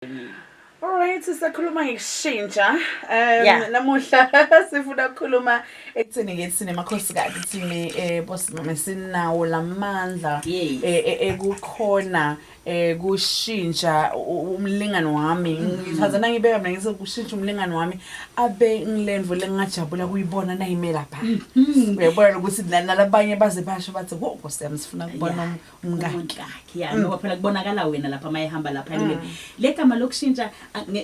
Alright, sisakhuluma ngekushintsha. Namuhla sifuna ukukhuluma ekutheni ke thina makhosikazi, thina bosimame sinawo lamandla ekukhona kushintsha umlingani wami. Ngithatha nangibeka mina ngithi kushintsha umlingani wami abe ngilemvo lengingajabula kuyibona nayime lapha. Uyabona ukuthi nalabanye baze basho bathi, "Wo Nkosi yami, sifuna ukubona umngakhe." Umkakhe, ya, ngoba phela kubonakala wena lapha uma ehamba lapha. Le gama lokushintsha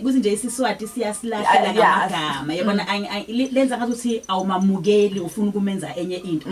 kuthi nje isiSwati siyasilahlela ngamagama, yabona, lenza ngathi awumamukeli, ufuna ukumenza enye into.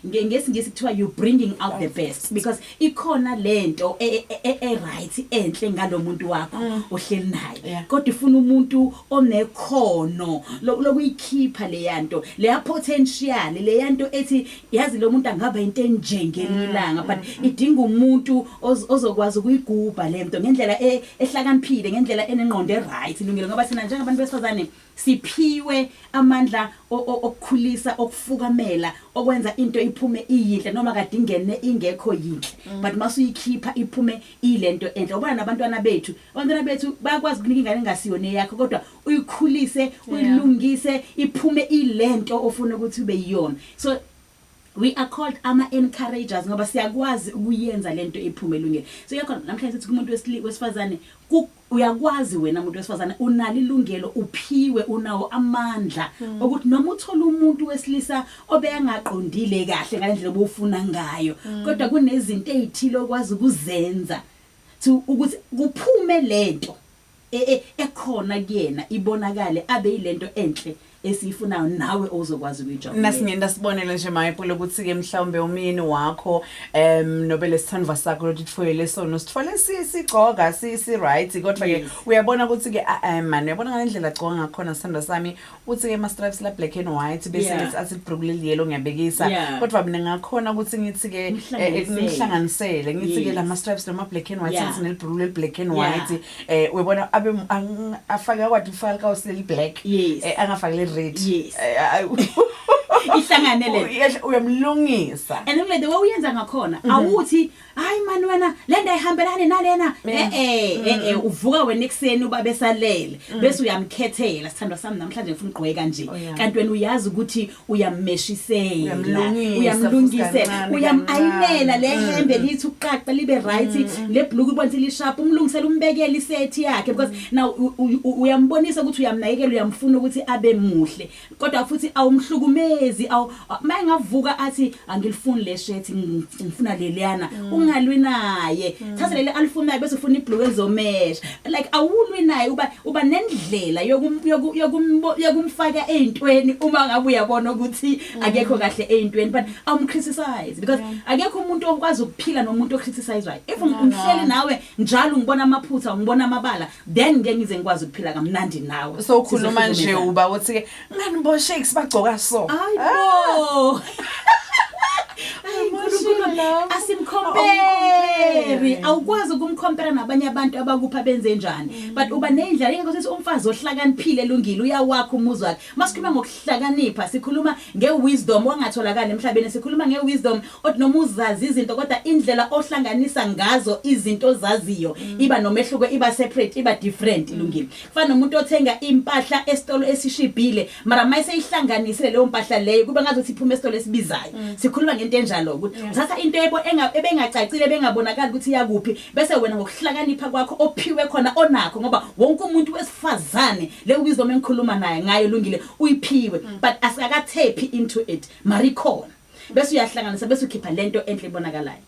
NgesiNgisi kuthiwa you bringing out the best, because ikhona lento e right enhle ngalomuntu wakho ohleli naye, kodwa ifuna umuntu onekhono lokuyikhipha leyanto, leya potential, leyanto ethi yazi lo muntu angaba into enje ngelinye ilanga, but idinga umuntu ozokwazi ukuyigubha lento ngendlela ehlakaniphile, ngendlela enengqondo e-right, ilungile, ngoba thina njengabantu besifazane siphiwe amandla okukhulisa, okufukamela, okwenza into iphume iyinhle noma kade ingene ingekho yinhle, but masuyikhipha iphume ilento enhle. Ubona nabantwana bethu, abantwana bethu bayakwazi ukunika ingane engasiyona eyakho, kodwa uyikhulise, uyilungise, iphume ilento ofuna ukuthi ube yiyona. So we are called ama-encouragers ngoba siyakwazi ukuyenza lento iphume elungile. So yakhona namhlanje sithi kumuntu wesifazane, uyakwazi wena muntu wesifazane, unalo ilungelo, uphiwe, unawo amandla ukuthi noma uthola umuntu wesilisa obeyangaqondile kahle ngalendlela obufuna ngayo, kodwa kunezinto ezithile okwazi ukuzenza to ukuthi kuphume lento ekhona kuyena, ibonakale, abe yilento enhle esiyifunayo nawe ozokwazi ukuyijabulela. Nasingenda sibonele nje, Mayipule, ukuthi-ke mhlawumbe umyeni wakho nobe lesithandwa sakho lothi tfoyele sona sithole sigcoka si-right, kodwa-ke uyabona ukuthi-ke man, uyabona ngale ndlela agcoka ngakhona sithandwa sami, uthi-ke ama-stripes la black and white, bese ngithi athi libhruku leli-yellow, ngiyabekisa, kodwa mina ngakhona ukuthi ngithi-ke Umhlanganisele. Ngimhlanganisele, ngithi-ke lama-stripes noma black and white, ngithi nelibhruku leli-black and white, uyabona abe afake, akwati ukufaka likawusi leli-black, angafaki le-red. Ihlangane le. Uyamlungisa. And then the way uyenza ngakhona, awuthi, "Hayi mani wena, le nto ayihambelani nalena." Eh, uvuka wena ekuseni uba besalele, bese uyamkhethela, "Sithandwa sami, namhlanje ngifuna ugqoke kanje." Kanti wena uyazi ukuthi uyammeshisela. Uyamlungisa. Uyamlungisela. Futhi kancane, Uyam-ayinela le kancane. hembe, lithi uqaqa libe right, le bhuluku ubona ukuthi li-sharp, umlungisela, umbekele isethi yakhe, because now uyambonisa ukuthi uyamnakekela, uyamfuna ukuthi abe muhle, kodwa futhi awumhlukumezi. Awu mayengavuka athi, "Angilifuni le shirt, ngifuna leliyana," ungalwi naye. Thatha leli alifunayo, bese ufuna ibhuluku elizomesha. Like, awulwi naye, uba nendlela yokumfaka ey'ntweni uma ngabe uyabona ukuthi akekho kahle ey'ntweni, but awum-criticize, because akekho umuntu okwazi ukuphila nomuntu o-criticizewayo. If No, no. ngihleli nawe njalo ngibona amaphutha, ngibona amabala, then ngeke ngize ngikwazi ukuphila kamnandi nawe. So ukhuluma nje Sizohlukumezana. uba uthi-ke ngani bo shakes bagcoka so. Hayi bo. Hayi, Umoshile Nkulunkulu, lapho. asim-compare. Awukwazi ukum-compare nabanye abantu abakupha benze njani. But uba nendlela, ingakho sithi umfazi ohlakaniphile elungile uyawakha umuzi wakhe. Masikhuluma ngokuhlakanipha, sikhuluma nge-wisdom ongatholakali emhlabeni, sikhuluma nge-wisdom othi noma uzazi izinto, kodwa indlela ohlanganisa ngazo izinto ozaziyo iba nomehluko, iba separate, iba different, ilungile. Kufana nomuntu othenga impahla esitolo esishibhile, mara mayeseyihlanganisile leyo mpahla leyo kube ngathi iphuma esitolo esibizayo. Sikhuluma ngento enjalo, ukuthi uthatha into ebengacacile, ebengabonakali ukuthi iyakuphi, bese wena ngokuhlakanipha kwakho ophiwe khona, onakho, ngoba wonke umuntu wesifazane le wisdom engikhuluma naye ngayo, lungile, uyiphiwe, but asikaka-tap into it, mara ikhona, bese uyahlanganisa, bese ukhipha lento enhle ebonakalayo.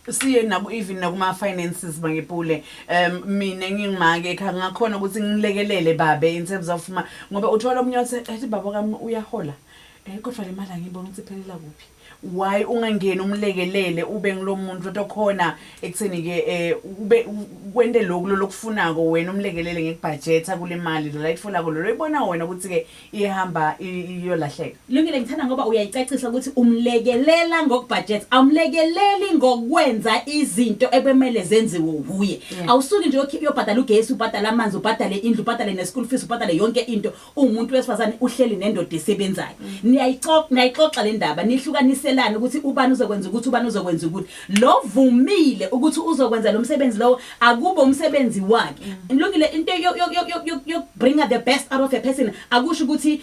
Siye naku even nakuma finances, Mangipule. Mina ngingimake ekhaya, ngakhona ukuthi ngilekelele babe in terms of ma, ngoba uthola omunye wathi ethi, "Baba kami uyahola, kodwa le mali angiyibona ukuthi iphelela kuphi." Why ungangeni umlekelele, ube ngilo muntu okhona ekutheni ke ube kwente lokhu lokufunako wena, umlekelele ngekubhajetha kule mali la itfolako, lo ibona wena ukuthi ke ihamba iyolahleka? Lungile, ngithanda ngoba uyayicacisa ukuthi umlekelela ngokubudget, awumlekeleli ngokwenza izinto ekumele zenziwe wuye. Awusuki nje uyobhadala ugesi, ubhadale amanzi, ubhadale indlu, ubhadale ne-school fees, ubhadale yonke into. Uwumuntu wesifazane uhleli nendoda esebenzayo, niyayixoxa, niyayixoxa le ndaba, nihlukanisile. Nibuyiselane ukuthi ubani uzokwenza ukuthi, ubani uzokwenza ukuthi. Lo vumile ukuthi uzokwenza lo msebenzi lowo, akube umsebenzi wakhe. Lungile, into yo bring the best out of a person akusho ukuthi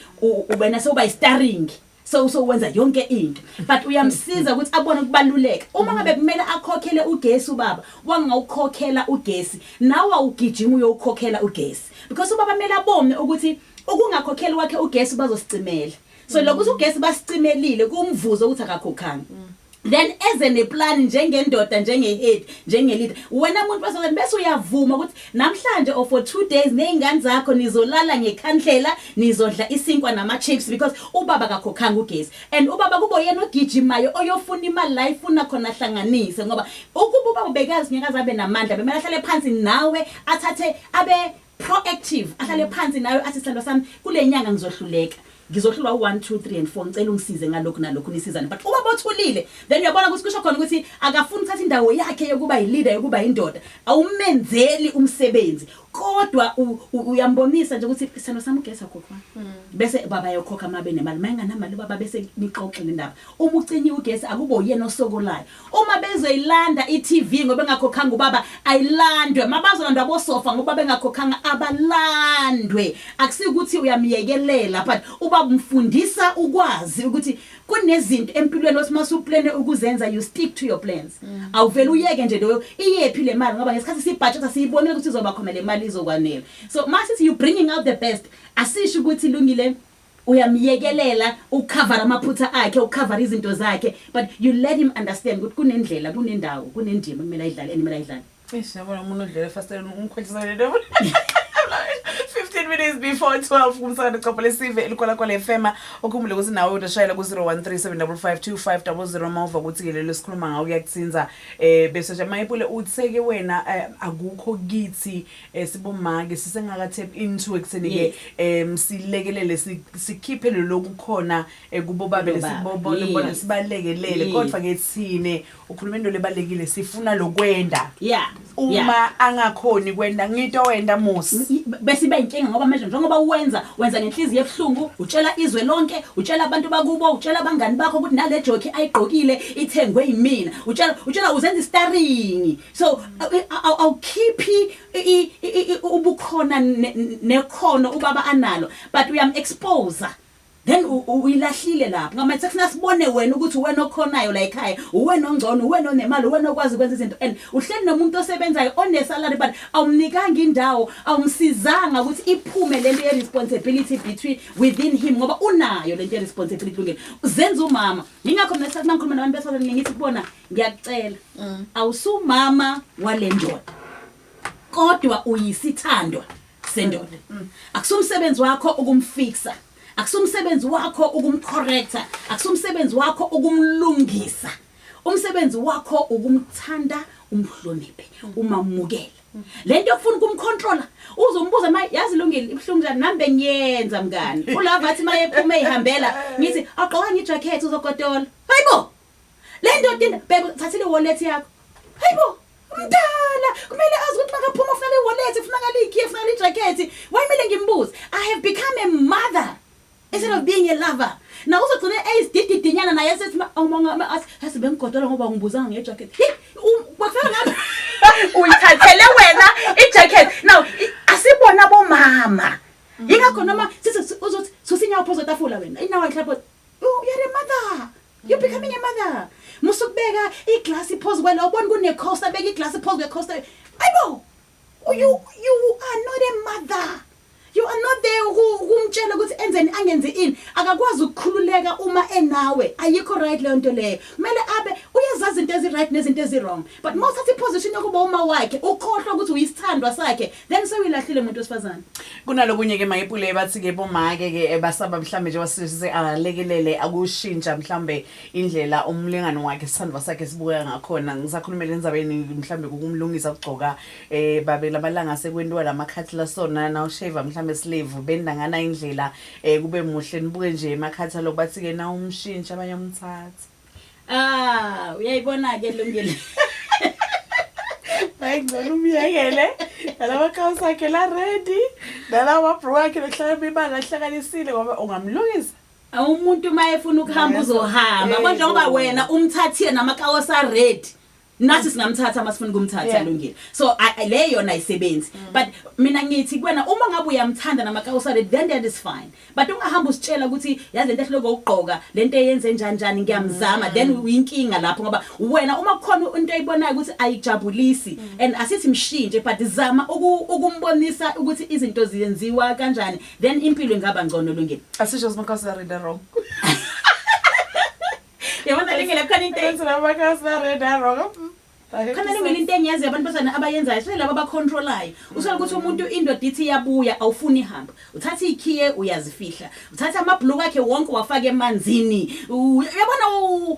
wena sewuba i-starring, so wenza yonke into, but uyamsiza ukuthi abone ukubaluleka. Uma ngabe kumele akhokhele ugesi, ubaba wangawukhokhela ugesi, nawe awugijima uyowukhokhela ugesi, because ubaba kumele abone ukuthi ukungakhokheli kwakhe ugesi, bazosicimela. So lokuthi ugesi basicimelile kumvuzo ukuthi akakhokhanga. Then eze neplan njengendoda, njenge-head, njenge-leader, wena muntu wesifazane, bese uyavuma ukuthi namhlanje or for 2 days ney'ngane zakho nizolala ngekhandlela, nizodla isinkwa nama-chips, because ubaba kakhokhanga ugesi. And ubaba kubo yena ogijimayo oyofuna imali la ifuna khona, ahlanganise, ngoba ukuba ubaba ubekazi, ngeke aze abe namandla. Bemele ahlale phansi nawe, athathe, abe proactive, ahlale phansi nawe athi, "Sithandwa sami, kule nyanga ngizohluleka, ngizohlulwa u-1 2 3 and 4, ngicela ungisize ngalokhu nalokhu," nisizane. But uma bothulile, then uyabona ukuthi kusho khona ukuthi akafuni ukuthatha indawo yakhe yokuba yi-leader, yokuba yindoda. Awumenzeli umsebenzi, kodwa uyambonisa nje ukuthi, "Sithandwa sami, ugesi akhokhwa." Bese baba yokhokha uma benemali. Uma enganamali ubaba, bese nixoxe le ndaba. Uma ucinyiwe ugesi, akubo yena osokolayo. Uma bezoyilanda i-TV ngoba engakhokhanga ubaba, ayilandwe. Mabazolandwa abosofa ngoba bengakhokhanga, abalandwe. Akusikuthi uyamyekelela, but ubaba umfundisa ukwazi ukuthi kunezinto empilweni othi masuplane ukuzenza, you stick to your plans. Awuvele uyeke nje leyo. Iyephi le mali? Ngoba ngesikhathi sibudget siyibonile ukuthi izoba khona le mali, izokwanela. So masithi you bringing out the best, asisho ukuthi, lungile, uyamyekelela ukucover amaphutha akhe, ukucover izinto zakhe, but you let him understand ukuthi kunendlela, kunendawo, kunendima kumele ayidlale and kumele ayidlale. Eish, yabona umuntu odlule efasiteleni ungikhwehlisele. 15 minutes before 12 kumsakazo Chopho Lesive elikwalakwala FM. Ukhumbule ukuthi nawe udashayela ku 0137552500 mawuva ukuthi ke lelo sikhuluma ngawo kuyakuthinza. Bese nje Mayipule utheke wena, akukho kithi, sibomake sisengaka tap into ekutheni ke silekelele, sikhiphe lokhu khona, kubo babe lesibobona bona, sibalekelele. Kodwa ke thine ukhuluma into lebalekile, sifuna lokwenda. Uma angakhoni kwenda, ngito wenda musi. Bese iba inkinga, ngoba manje njengoba uwenza, wenza ngenhliziyo ebuhlungu, utshela izwe lonke, utshela abantu bakubo, utshela abangani bakho ukuthi nale jockey ayigqokile ithengwe yimina, utshela uzenza i-starring. So awukhiphi ubukhona nekhono ubaba analo, but uyam expose. Then uyilahlile lapho ngoba sekufuneka sibone wena ukuthi wena okhonayo la ekhaya, uwena ongcono, uwena onemali, uwena okwazi ukwenza izinto, and uhleli nomuntu osebenzayo onesalary, but awumnikanga indawo, awumsizanga ukuthi iphume lento ye-responsibility between within him, ngoba unayo lento ye-responsibility. Lungile, zenza umama. Yingakho mina sathi mangikhuluma nabantu besifazane ngithi kubona, "Ngiyakucela, awusumama wale ndoda, kodwa uyisithandwa sendoda. Akusumsebenzi wakho ukumfixa, akusumsebenzi wakho ukumcorrecta, akusumsebenzi wakho ukumlungisa. Umsebenzi wakho ukumthanda, umhloniphe, umamukele." Lento yokufuna ukumcontrola, uzombuza ma yazi, lungile, ibuhlungu njani? Nami bengiyenza, mngani. Ulava athi mayephuma ehambela, ngithi, "Awugqokanga ijacket, uzogodola." Hayibo, le ndoda bheka, thathile wallet yakho. Hayibo, mdala, kumele azi ukuthi makaphuma kufuneka i-wallet, kufuneka ikhiye, kufuneka ijacket. Why kumele ngimbuze? I have become a mother instead of being a lover. Na uzogcina eyisidididinyana naye, sethi awumonga athi bengigodola ngoba ngibuzanga ngejacket. Hey, kwakufana ngabe uyithathele wena ijacket. Now asibona bomama, yingakho noma sithi uzothi susinyawo phezu kwetafula, wena inyawo ayihlapho. Oh, you're a mother, you're becoming a mother. Musukubeka iglasi phezu kwalo, ubona kune coaster, beka iglasi phezu kwe coaster. Ayibo, you are not a mother. You are not there ukumtshela ukuthi enzeni, angenzi ini. Akakwazi ukukhululeka uma enawe. Ayikho right leyo nto leyo. Kumele abe uyazazi izinto ezi-right nezinto ezi-wrong, but uma uthatha iposition yokuba uma wakhe, ukhohlwa ukuthi uyisithandwa sakhe, then sewuyilahlile, muntu wesifazane. Kunalokunye ke Mayipule, bathi ke bomake ke basaba mhlambe nje wasise akalekelele akushintsha mhlambe indlela umlingani wakhe, isithandwa sakhe, sibukeka ngakhona. Ngisakhulumela endzabeni mhlambe ukumlungisa ukugcoka, babe lamalanga sekwentiwa lamakhathi lasona na ushave mhlambe sleeve bendangana indlela, kube muhle, nibuke nje emakhathi aloku. Bathi ke na umshintsha abanye umthatha. Ah, uyayibona ke, lungile. Bayingcono umyekele nalama kawusi akhe la ready, nalawa mabhru akhe lokuhlala imali ahlanganisile, ngoba ungamlungisa. Umuntu uma efuna ukuhamba uzohamba. Yebo. Njengoba wena umthathile namakawosa ready, nathi singamthatha uma sifuna ukumthatha. Lungile, so le yona ayisebenzi, but mina ngithi kuwena, uma ngabe uyamthanda namakawusa ready, then that is fine, but ungahamba usitshela ukuthi yazi lento ehloko ukugqoka, lento eyenze njani njani, ngiyamzama, then uyinkinga lapho, ngoba wena uma kukhona into oyibonayo ukuthi ayijabulisi, and asithi mshintshe, but zama ukumbonisa ukuthi izinto ziyenziwa kanjani, then impilo ingaba ngcono, Lungile. Asisho simakhosi areda wrong. Yabona Lungile, khona into Simakhosi areda wrong. Khona Lungile, into engiyaziyo abantu besana abayenzayo, especially laba abacontrolayo, usola ukuthi umuntu, indoda ithi iyabuya, awufuni ihambe, uthatha ikhiye uyazifihla, uthatha amabhuluku akhe wonke wafaka emanzini. Uyabona,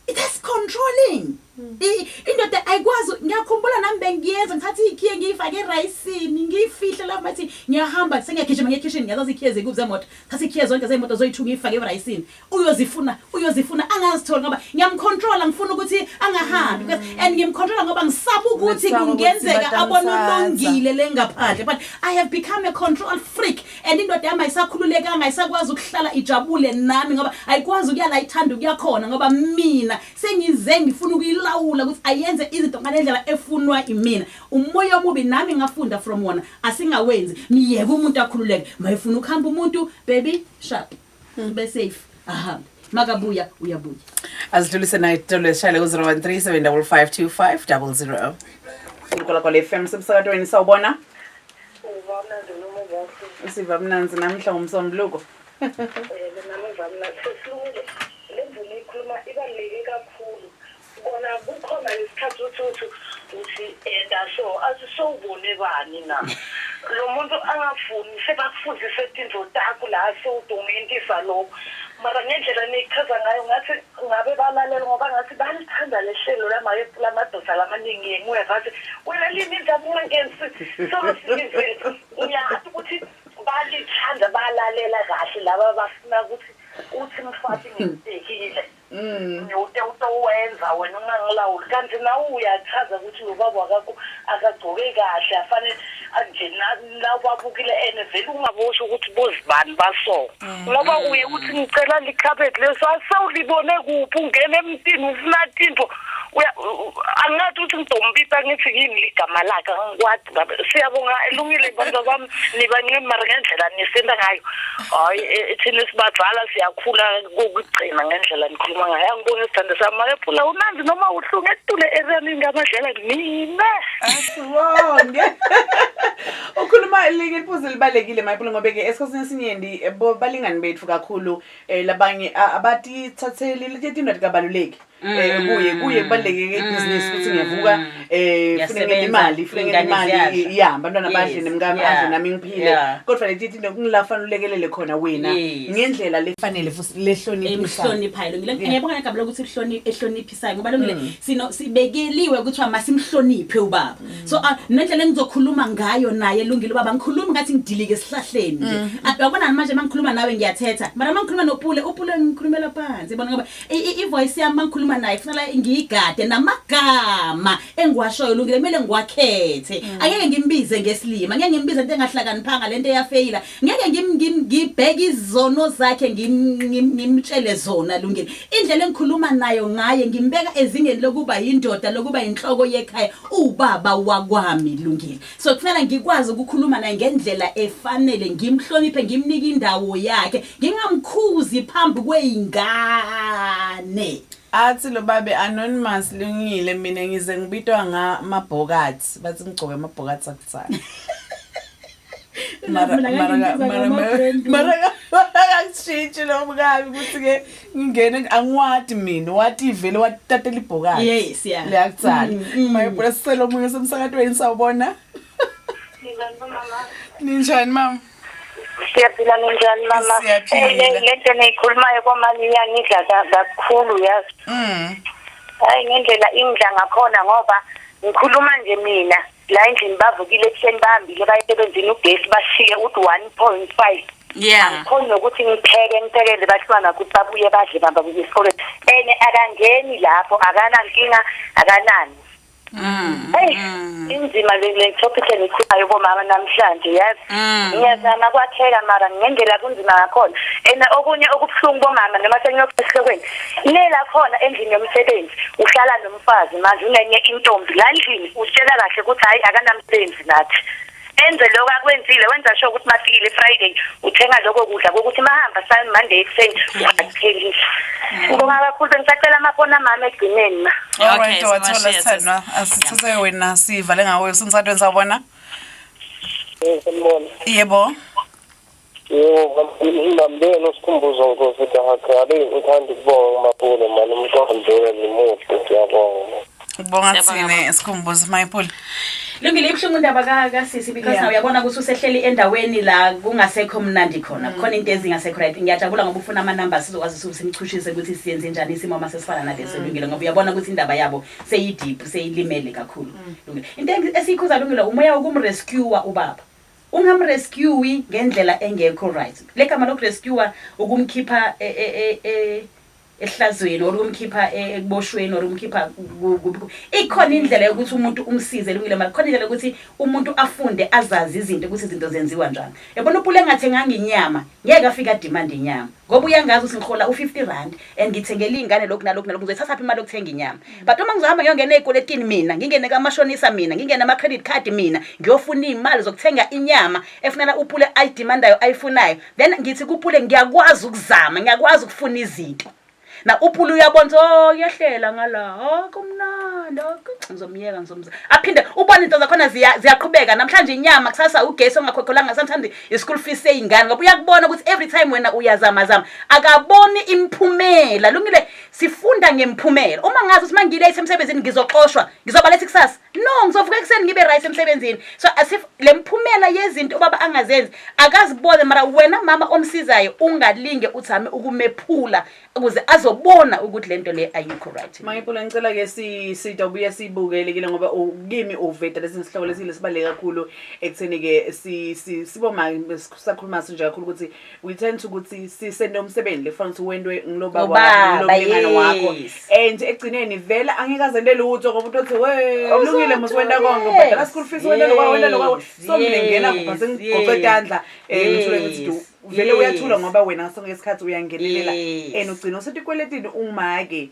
that's controlling. Indoda ayikwazi. Ngiyakhumbula nami bengiyenza, ngithatha ikhiye ngiyifake erayisini, ngiyifihle lapho, bathi ngiyahamba, sengiyagijima ngiye ekhishini, ngiyazazi ikhiye zikubi zemoto, thatha ikhiye zonke zemoto zoyi-two, ngiyifake erayisini, uyozifuna, uyozifuna, angazitholi, ngoba ngiyamcontrola, ngifuna ukuthi angahambi because and ngimcontrola ngoba ngisaba ukuthi Ngisaba ukuthi kungenzeka abone batamthatha. uLungile lengaphandle. But I have become a control freak, and indoda yami ayisakhululekanga, ayisakwazi ukuhlala ijabule nami, ngoba ayikwazi ukuya la ithanda ukuya khona, ngoba mina sengize ngifuna ukuyilawula ukuthi ayenze izinto ngale ndlela efunwa imina. Umoya omubi nami ngafunda from wona, asingawenzi. Miyeke umuntu akhululeke. Mayefuna ukuhamba umuntu, baby, sharp, be safe, ahambe, makabuya uyabuya. Azidlulise nayo itolo esishayele ku-013 755 2500. Kwalakwala FM, semsakatweni, sawubona. Uvamnandi noma uvahle? Siva mnanzi namhla ngomsombuluko. Nami vamnandi. Sesilungile, le mvumo ikhuluma ibaluleke kakhulu. Kona kukhona lesikhathi uthi enda so athi sowubone bani na lo muntu angafuni sebakufundise tintfo takho la sewudongentisa lokho, mara ngendlela niyichaza ngayo ngathi ngabe balalela, ngoba ngathi balithanda lehlelo lamadoda lamaningi. Nguye ngathi wena lini indaba ungangenisi solo silizile, ngiyazi ukuthi balithanda, balalela kahle laba bafuna ukuthi uthi mfati ngibhekile ute utowenza wena ungangilawuli, kanti nawe uyachaza ukuthi lo baba wakakho akagcoke kahle, afanele nje nawubabukile ene vele ungabosho ukuthi bozibani baso, ngoba uye uthi ngicela likhabethe leso, asewulibone kuphi? Ungena emntini ufuna tintfo. Angathi ukuthi ngidombita ngithi yini ligama lakhe, angikwadi baba. Siyabonga, elungile, bantu bami, nibancane mara ngendlela nisenta ngayo, hayi, thina sibadala siyakhula kokugcina ngendlela nikhuluma ngayo. Angibonge, sithando sami, makephula unanzi noma uhlungu etule eranini ngamadlela mina. Asibonge. Ukhuluma elinye iphuzu libalekile, Mayipula, ngoba ke esikhathini esinyenti balingani bethu kakhulu, labanye abatithatheli letinto tikabaluleki. Kuye kubaluleke ke ibhizinisi ukuthi ngiyavuka, funa ngene Ngiyasebenza, imali, funa ngene iy'ngane imali, ziyadla. ya, abantwana badle, nemkami adle, nami ngiphile. Kodwa leti tinto kungila fanele ulekelele khona wena ngendlela lefanele futhi lehloniphisayo. Emhloniphayo, Lungile. Ngiyabonga ngegama lokuthi ehloniphisayo, ngoba Lungile, sino sibekeliwe kuthiwa masimhloniphe ubaba, so nendlela engizokhuluma ngayo naye, Lungile, ubaba, ngikhuluma ngathi ngidilike esihlahleni nje. Uyabona manje mangikhuluma nawe ngiyathetha, mara mangikhuluma noPule, uPule ngikhulumela phansi, yabona, ngoba i-voice yami mangikhuluma naye kufanele ngiyigade, namagama engiwashoyo, Lungile, kumele ngiwakhethe. Angeke ngimbize ngesilima, angeke ngimbize into engahlakaniphanga, lento eyafeyila, ngeke ngibheke izono zakhe ngimtshele zona, Lungile. Indlela engikhuluma nayo ngaye, ngimbeka ezingeni lokuba yindoda, lokuba inhloko yekhaya, ubaba wakwami, Lungile. So kufanele ngikwazi ukukhuluma naye ngendlela efanele, ngimhloniphe, ngimnike indawo yakhe, ngingamkhuzi phambi kwey'ngane. Athi lo babe anonymous, Lungile, mina ngize ngibitwa ngamabhokathi, bathi ngigcoke amabhokathi akuthanda. Mara Mina mara ngangibiza mara ngama-brand. Mara akashintshi lo mkabi ukuthi ke ngingene, angiwati mina, wathi vele watatela ibhokathi Yes, yeah. liyakuthanda. Mayibona sicela omunye semsakatweni, sawubona. Ninjani, mama? Siyaphila, ninjani, mama? Siyaphila. Le nto niyikhulumayo komali iyangidla kakhulu, yazi. Hayi, ngendlela ingidla ngakhona, ngoba ngikhuluma nje mina la endlini bavukile ekuseni, bahambile baye emsebenzini, ugesi bashiye uthi 1.5. Angikhoni nokuthi ngipheke, ngiphekele bantwana ukuthi babuye badle, babuye esikolweni, and akangeni lapho, akanankinga, akanani. Hey, inzima le topic enikhulumayo bomama namhlanje, yazi. Ngiyazama kwakheka, mara ngendlela kunzima ngakhona. And okunye okubuhlungu bomama, noma sengiyoka esihlokweni, lela khona endlini yomsebenzi, uhlala nomfazi manje unenye intombi la endlini, usitshela kahle ukuthi hayi, akanamsebenzi nathi. Enze lokho akwenzile, wenza sure ukuthi mafikile Friday uthenga lokho kudla kokuthi mahamba sa Monday ekuseni uyakuthelisa. Ngibonga kakhulu, bengisacela amafoni amami egcineni ma. All right, Okay, wathola. sibashiye, sis. Sithandwa, asithathe wena, sivale ngawe usemsakatweni, sawubona. Sanibona. Yebo. Yebo, ngambeni uSikhumbuzo Nkosi Dakare, ngithanda ukubonga uMapule mani, umqondo wenu muhle, siyabonga. Kubonga Siyabonga, thine, Sikhumbuzo. Mayipuli. Lungile, ibuhlungu indaba kasisi because now uyabona ukuthi usehleli endaweni la kungasekho mnandi khona, khona into ezingasekho right. Ngiyajabula ngoba ufuna ama-numbers, sizokwazi ukuthi simchushise ukuthi siyenze njani isimo uma sesifana naleso, Lungile, ngoba uyabona ukuthi indaba yabo seyi-deep, seyilimele kakhulu, Lungile. Into esiyikhuza, Lungile, umoya wokumrescua ubaba, ungamrescue ngendlela engekho right. Le gama lokurescua, ukumkhipha ehlazweni or ukumkhipha ekuboshweni or ukumkhipha ikhona indlela yokuthi umuntu umsize, Lungile, mara khona indlela yokuthi umuntu afunde, azazi izinto, ukuthi izinto zenziwa njani. Yabona, uPule engathenganga inyama ngeke afike ademand inyama, ngoba uyangazi ukuthi ngihola u-50 rand and ngithengele iy'ngane lokhu nalokhu nalokhu, ngizoyithathaphi imali yokuthenga inyama? But uma ngizohamba ngiyongena ey'kweletini mina, ngingene kamashonisa mina, ngingene ama-credit card mina, ngiyofuna iy'mali zokuthenga inyama efunela uPule ayidemandayo, ayifunayo, then ngithi kuPule ngiyakwazi ukuzama, ngiyakwazi ukufuna izinto, na uPule uyabona ukuthi oh, kuyehlela ngala, oh, kumnandi, oh, ngizomyeka, ngizomza, aphinde ubone into zakhona ziyaqhubeka. Namhlanje inyama, kusasa ugesi ongakhokhelwanga, sometimes i-school fees seyingane, ngoba uyakubona ukuthi every time wena uyazamazama, akaboni imiphumela. Lungile, sifunda ngemphumela. Uma ngazi ukuthi uma ngilate emsebenzini ngizoxoshwa, ngizoba late kusasa, no, ngizovuka ekuseni ngibe right emsebenzini. So asif le mphumela yezinto ubaba angazenzi akazibone, mara wena mama omsizayo ungalinge uthame ukumephula ukuze azobona ukuthi lento le ayikho right. Mayipula, ngicela-ke sidobuye siyibukelekile ngoba kimi uveda lesi sihloko lesi lesibaluleke kakhulu ekutheni-ke siboma sakhuluma nje kakhulu ukuthi we tend to ukuthi sisende umsebenzi lefana ukuthi wendwe ngilobaba, Ngubaba, ngilomlingane wakho, and ekugcineni vele angeke azente lutho ngoba umuntu othi we lungile mos, wenda konke, ubhadala school fees, wenda lokwa, wenda lokwa. So mina ngingena kupha sengigoqe tandla, ngithule ngithi du, vele uyathula ngoba wena ngasonke isikhathi uyangenelela and ugcina usetikweletini uma-ke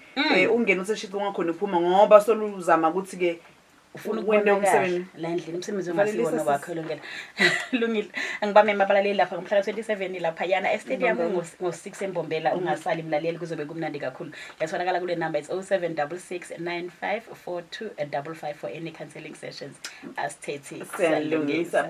ungena useshici ungakhona ukuphuma ngoba soluzama ukuthi-ke Ufuna wente ukubona kahle umsebenzi. la endlini umsebenzi Valelisa, ongasiwona sis. wakho, Lungile. Lungile, angibameme abalaleli lapha ngomhla ka-27 laphayana estadium ngo-6 eMbombela. Ungasali mlaleli, kuzobe kumnandi kakhulu. Yatholakala kule number, it's 0766 95 42 55 for any counseling sessions. Asithethi. Siyalungisa.